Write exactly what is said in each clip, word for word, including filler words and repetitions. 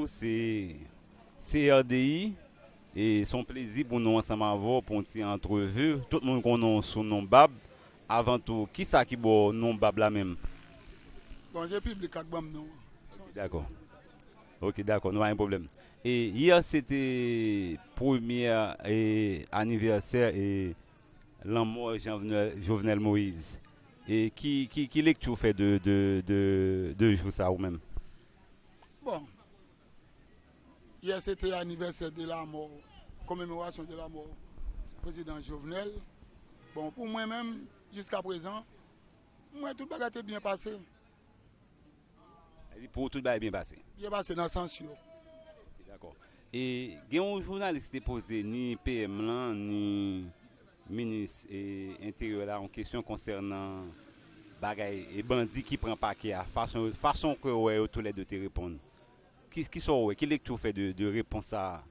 Se C R D I, e se yon plezi pou nou ansanm avè w pou yon ti antrevi. Tout moun konnen w sou non Bab. Avan tou, kisa ki ba w non Bab la menm? Bon, se piblik k ap ban m non an. Ok, dakò. Ok, dakò, nou pa gen pwoblèm. E yè se te premye e, anivèsè e lanmò Jovenel, Jovenel Moïse. E ki, ki, ki lekti w fè de, de, de, de jou sa ou menm? Bon, yè se te anivèsè de lanmò, komemorasyon de lanmò prezidan Jovenel. Bon, pou mwen menm, jiska prezan, mwen tout bagay te byen pase. Sa vle di pou ou tout bagay byen pase? Byen pase nan sans yo. Dakò. E gen yon jounalis ki te poze ni P M lan, ni minis e, enteryè la yon kesyon konsènan bagay e bandi ki pran pakè a, fason, fason ke w wè yo toulède te reponn. Ki, ki sa w wè, ki lekti w fè de, de repons sa a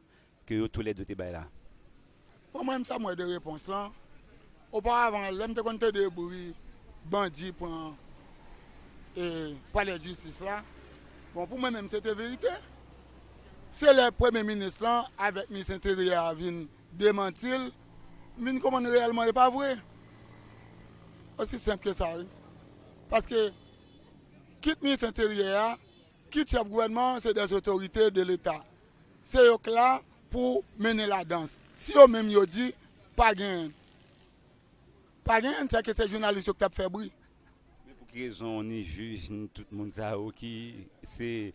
ke yo toulède te bay la? Bon, mwen menm sa m wè de repons lan. Oparavan, lè m te konn tande bri bandi pran e, palè jistis la, bon, pou mwen menm, se te verite. Se lè premye minis lan avèk minis enteryè a vin demanti l, m vin konprann reyèlman e pa vre. Osi senp ke sa, wi. Paske, kit minis enteryè a, kit chèf gouvènman an, se dè otorite de Leta. Se yo k la pou mennen ladans. Si yo menm yo di, pa genyen. Pa genyen, sèke se jounalis yo k t ap fè bri. Men pou ki rezon ni jij, ni tout moun sa yo ki se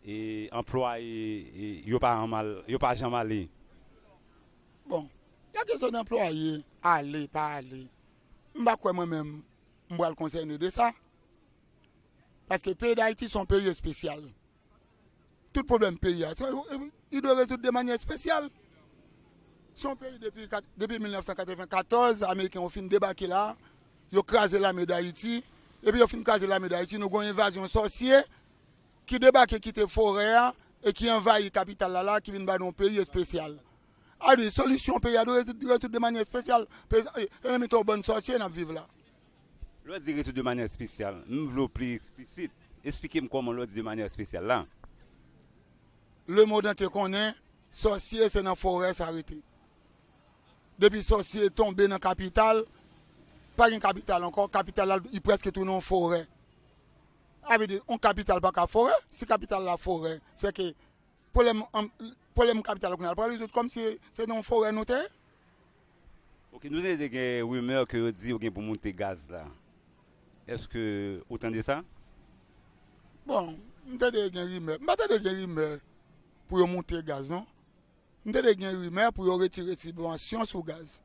e, anplwaye, e, yo pa janm al, yo pa janm ale? Bon, la kesyon de anplwaye, ale, pa ale, m pa kwè mwen menm, m pral konsène de sa. Paske peyi Dayiti se yon peyi espesyal. Tout pwoblèm peyi a, se, li dwe rezoud de manyè espesyal. Se yon peyi depi, depi mil nèf san katrevenkatòz, Ameriken yo fin debake la, yo kraze lame Dayiti, epi yo fin kraze lame Dayiti, nou gen yon envazyon sòsye ki debake kite forè a e ki anvayi kapital la la, ki vin ba nou yon peyi espesyal. A di, solisyon peyi a dwe rezoud, rezoud de manyè espesyal. Prezan, e, e nan mitan yon bann sòsye n ap viv la. Lè w di rezoud de manyè espesyal, m vle w pli eksplisit. Eksplike m kòman lè w di de manyè espesyal la. Lemonn antye konnen, sòsye se nan forè sa rete. Depi sòsye tonbe nan kapital, pa gen kapital ankò, kapital la, li prèske tounen yon forè. Sa vle di, yon kapital pa ka forè, si kapital la forè, se ke pwoblèm, an, pwoblèm kapital la kounye a, l pral rezoud kòmsi se nan yon forè nou te ye? Ok, nou tande gen rimè ke yo di yo gen pou moute gaz la. Èske ou tande sa? Bon, m tande gen rimè. M pa tande gen rimè pou yo moute gaz, non. M tande gen rimè pou yo retire sibvansyon sou gaz.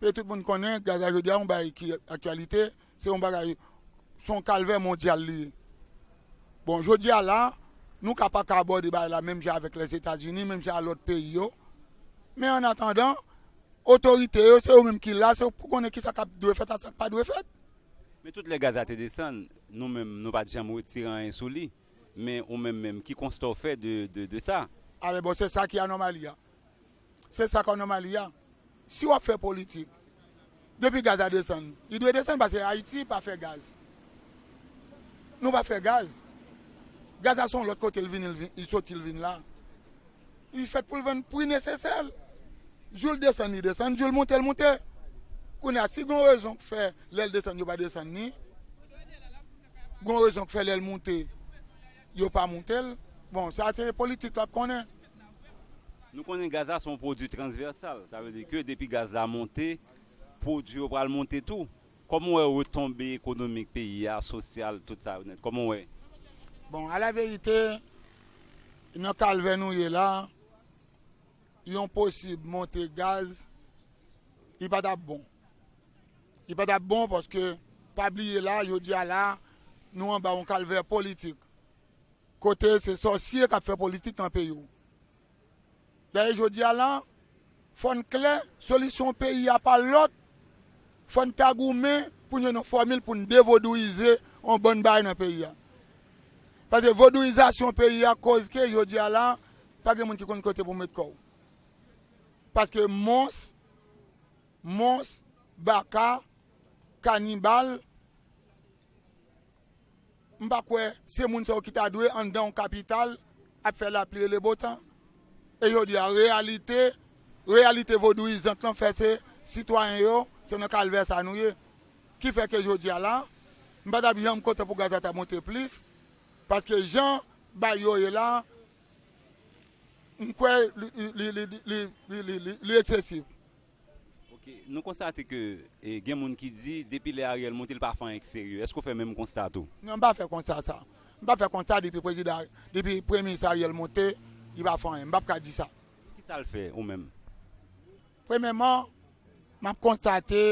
Paske tout moun konnen, gaz la jodi a, yon bagay ki aktyalite, se yon bagay, se yon kalvè mondyal li ye. Bon, jodi a la, nou ka pa ka abòde bagay la menm jan avèk Lèzetazini, menm jan a lòt peyi yo. Men annatandan, otorite yo, se yo menm ki la, se yo pou konnen kisa k ap dwe fèt ak sa k pa dwe fèt. Men tout lè gaz la te desann, nou menm, nou pa t janm retire anyen sou li. Men ou menm menm, ki konsta w fè de, de, de sa? A men bon, se sa ki anòmali a. Se sa k anòmali a. Si w ap fè politik, depi gaz la desann, li dwe desann paske Ayiti pa fè gaz. Nou pa fè gaz. Gaz la se yon lòt kote l vini, l vin, li soti, l vin la. Li fèt pou l vann pri nesesè l. Jou l desann, li desann. Jou l moute, l moute. Kounye a, si gen yon rezon k fè lè l desann, yo pa desann li, gen yon rezon k fè lè l moute, yo pa moute l, bon, sa se politik l ap konnen. Nou konnen gaz la se yon pwodui transvèsal. Sa vle di ke depi gaz la monte, pwodui yo pral monte tou. Kòman w wè retonbe ekonomik peyi a, sosyal, tout sa yo nèt? Kòman w wè? Bon, alaverite, nan kalvè nou ye la, yon posib monte gaz, li pa t ap bon. Li pa t ap bon paske, pa bliye la, jodi a la, nou anba yon kalvè politik. Kote se sòsye k ap fè politik nan peyi w. Dayè jodi a la, fò n klè, solisyon peyi a pa lòt, fò n ta goumen pou n jwenn yon fòmil pou n devodouyize yon bann bagay nan peyi a. Paske vodouizasyon peyi a koz ke jodi a la, pa gen moun ki konn kote pou met kò w. Paske mons, mons, baka, kanibal, m pa kwè se moun sa yo ki ta dwe anndan yon kapital ap fè lapli e le botan. E jodi a, reyalite, reyalite vodouyizant lan fè se sitwayen yo, se nan kalvè sa nou ye. Ki fè ke jodi a la, m pa t ap janm kontan pou gaz la ta monte plis, paske jan bagay yo ye la, m kwè li, li, li eksesif. Ok, nou konstate ke e, gen moun ki di depi lè Ariel monte, li pa fè anyen ki serye. Èske w fè menm konsta tou? Non, m pa fè konsta sa. M pa fè konsta depi prezidan, depi premye minis Ariel monte, li pa fè anyen. M p ap ka di sa. Ki sa l fè, ou menm? Premyèman, m ap konstate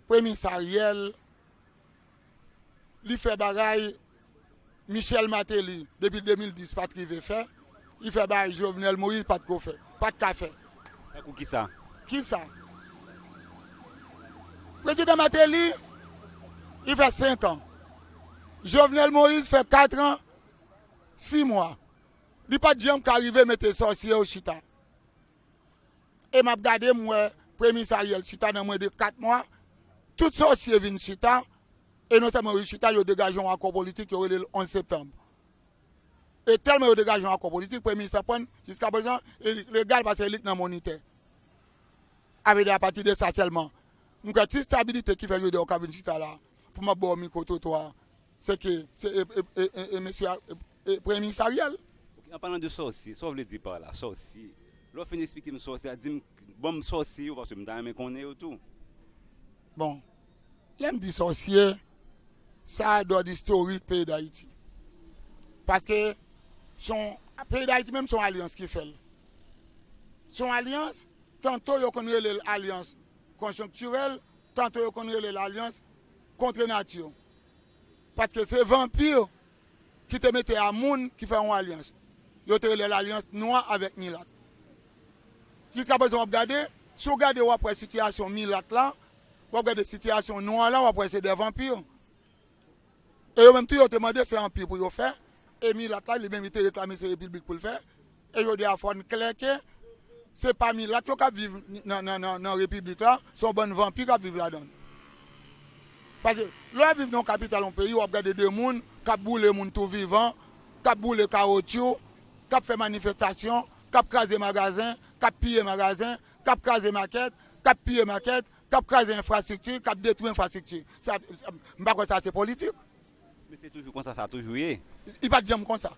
premye minis Ariel, li fè bagay Michel Martelly depi de mil dis pa t rive fè, li fè bagay Jovenel Moïse pa t ko fè, pa t ka fè. Tankou kisa? Kisa? Prezidan Martelly, li fè senk an. Jovenel Moïse fè kat an, sis mwa. Li pa t janm ka rive mete sòsye yo chita. E m ap gade, m wè premye minis Ariel chita nan mwen de kat mwa. Tout sòsye vin chita. E non sèlman yo chita, yo degaje yon akò politik, yo rele l onz septanm. E tèlman yo degaje yon akò politik, premye minis la pran, jiskaprezan, e li legal paske li k nan Monitè. Avè di apati de sa sèlman, m kwè ti stabilite ki fè jodi a w ka vin chita la, pou m ap ba w mikwo twotwa, se ke, se e, e, e, e, e mesye a, e, e, premye minis Ariel. An palan de sòsye, sa w vle di pa la, sòsye? Lè w fin eksplike m sòsye a, di m, ban m sòsye yo, paske m ta renmen konnen yo tou. Bon, lè m di sòsye, sa a dòd istorik peyi Dayiti. Paske se yon, peyi Dayiti menm se yon alyans ki fè l. Se yon alyans, tanto yo konn rele l alyans konjonktirèl, tanto yo konn rele l alyans kontre nati. Paske se vanpi ki te mete a moun ki fè yon alyans. Yo te rele l alyans nwa avèk milat. Jiskaprezan w ap gade, si w gade w ap wè sitiyasyon milat la, w ap gade sitiyasyon nwa la, w ap wè se de vanpi. E yo menm tou yo te mande se anpi pou yo fè, e milat la li menm li te reklame se repiblik pou l fè. E jodi a fò n klè ke se pa milat yo k ap viv nan, nan, nan, nan repiblik la, se yon bann vanpi k ap viv ladan l. Paske lè w ap viv nan yon kapital yon peyi, w ap gade de moun k ap boule moun tou vivan, k ap boule kawotchou, k ap fè manifestasyon, k ap kraze magazen, k ap piye magazen, k ap kraze makèt, k ap piye makèt, k ap kraze enfrastrikti, k ap detwi enfrastrikti. Sa, sa, m pa kwè sa se politik. Men se toujou konsa sa toujou ye. Li pa t janm konsa.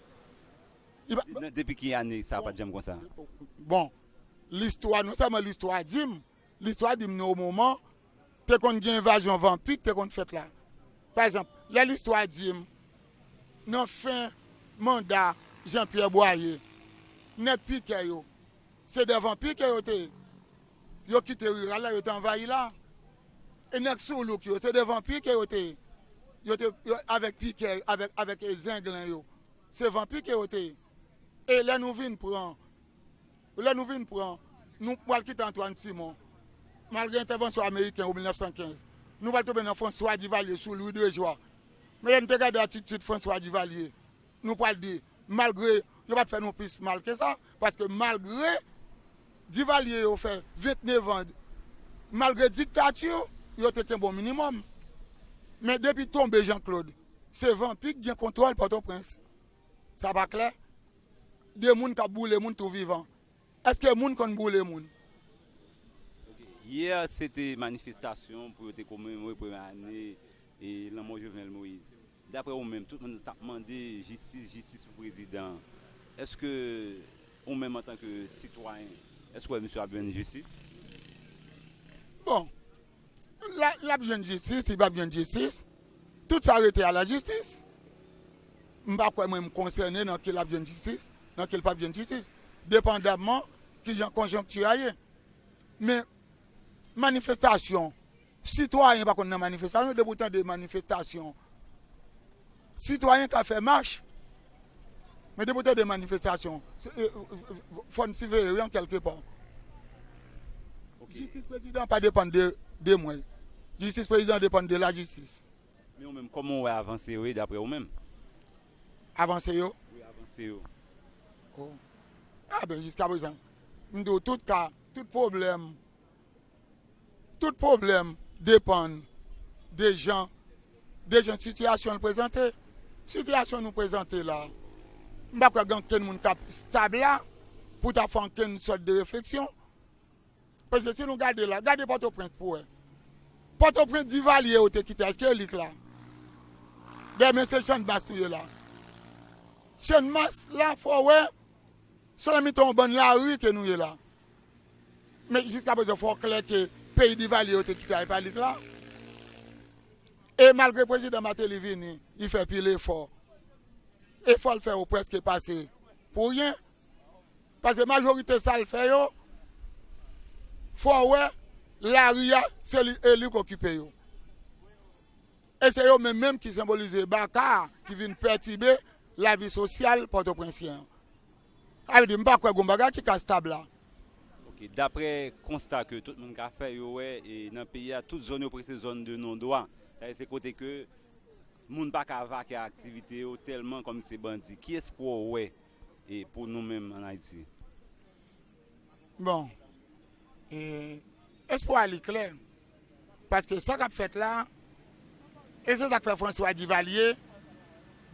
Li pa- Nan- Depi ki ane sa pa t janm konsa? Bon, listwa, non sèlman listwa di m, listwa di m nan yon moman, te konn gen envazyon vanpi ki te konn fèt la. Pa egzanp, lè listwa di m, nan fen manda Jean Pierre Boyer, nèg Pikè yo, se de vanpi ke yo te ye. Yo kite riral la, yo te anvayi la. E nèg Soulouk yo, se de vanpi ke yo te ye. Yo te, yo, avèk Pikè, avèk, avèk e Zenglen yo. Se vanpi ke yo te ye. E lè nou vin pran, lè nou vin pran, nou pral kite Antoine Simon. Malgre entèvansyon ameriken an mil nèf san kenz, nou pral tonbe nan François Duvalier sou Louis Déjoie. Men lè nou te gade atitid François Duvalier, nou pral di, malgre yo pa t fè nou plis mal ke sa, paske malgre Duvalier yo fè vennèf an, malgre diktati, yo te kenbe yon minimòm. Men depi tonbe Jean Claude, se vanpi k gen kontwòl Pòtoprens. Sa pa klè? De moun k ap boule moun tou vivan. Èske moun konn boule moun? Yè, se te manifestasyon pou yo te komemore premye ane e lanmò Jovenel Moïse. Daprè ou menm, tout moun t ap mande jistis, jistis pou prezidan an. Èske ou menm antanke sitwayen, èske w wè misye ap jwenn jistis? Bon, l ap jwenn jistis, li p ap jwenn jistis, tout sa rete a la jistis. M pa kwè mwen m konsène nan ke l ap jwenn jistis, nan ke l p ap jwenn jistis, depandamman kijan konjonkti a ye. Men manifestasyon, sitwayen pa konn nan manifestasyon, depi w tande manifestasyon, sitwayen ka fè mach. Men depi w tande manifestasyon, fò n siveye wi an kèlke pa. Jistis prezidan pa depann de, de mwen. Jistis prezidan depann de lajistis. Men ou menm, kòman w wè avanse yo ye daprè ou menm? Avanse yo? Wi, avanse yo. Oh. A ben, jiskaprezan, m di w tout ka, tout pwoblèm, tout pwoblèm depann de jan, de jan sitiyasyon l prezante. Sitiyasyon nou prezante la, M pa kwè gen ankenn moun k ap stab la pou ta fè ankenn sòt de refleksyon. Paske si nou gade la, gade Pòtoprens pou wè. Pòtoprens Divalye yo te kite, èske e li k la? Dèmen se Channmas nou ye la. Channmas la, fò wè, se nan mitan yon bann lari ke nou ye la. Men jiskaprezan, fò w klè ke peyi Divalye yo te kite a, e pa li k la. E malgre prezidan Martelly vini, li fè pil efò. Efò l fè yo prèske pase pou ryen. Paske majorite sa l fè yo, fò w wè, lari a, se li, e li k okipe yo. E se yo menm menm ki senbolize baka a, ki vin pètibe lavi sosyal pòtoprensyen an. Sa vle di, m pa kwè gon bagay ki ka stab la. Ok, daprè konsta ke tout moun ka fè, yo wè e nan peyi a, tout zòn yo prèske zòn de non dwa. Sa vle di se kote ke moun pa ka vake ak aktivite yo tèlman kòm se bandi. Ki espwa w wè e pou nou menm ann Ayiti? Bon, e, espwa li klè. Paske sa k ap fèt la, e se sa k fè François Duvalier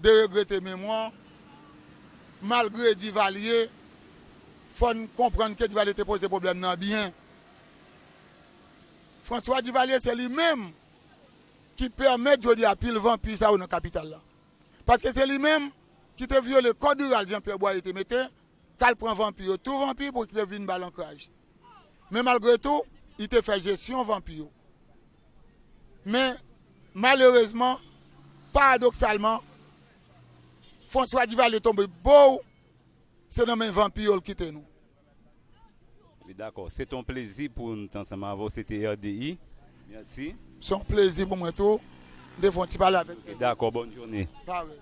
deregrete memwa, malgre Duvalier, fò n konprann ke Duvalier te poze pwoblèm nan byen. François Duvalier se li menm ki pèmèt jodi a pil vanpi sa yo nan kapital la. Paske se li menm ki te vyole kòd riral Jean Pierre Boyer te mete, k al pran vanpi yo, tou vanpi pou ki te vin ba l ankraj. Men malgre tou, li te fè jesyon vanpi yo. Men, malerezman, paradoksalman, François Duvalier tonbe bow, se nan men vanpi yo l kite nou. Wi, dakò. Se te yon plezi pou n te ansanm avè w. Se te R D I. Mèsi. Se yon plezi pou mwen tou. M te fè yon ti pale avèk nou. Dakò, bòn jounen. Parèy.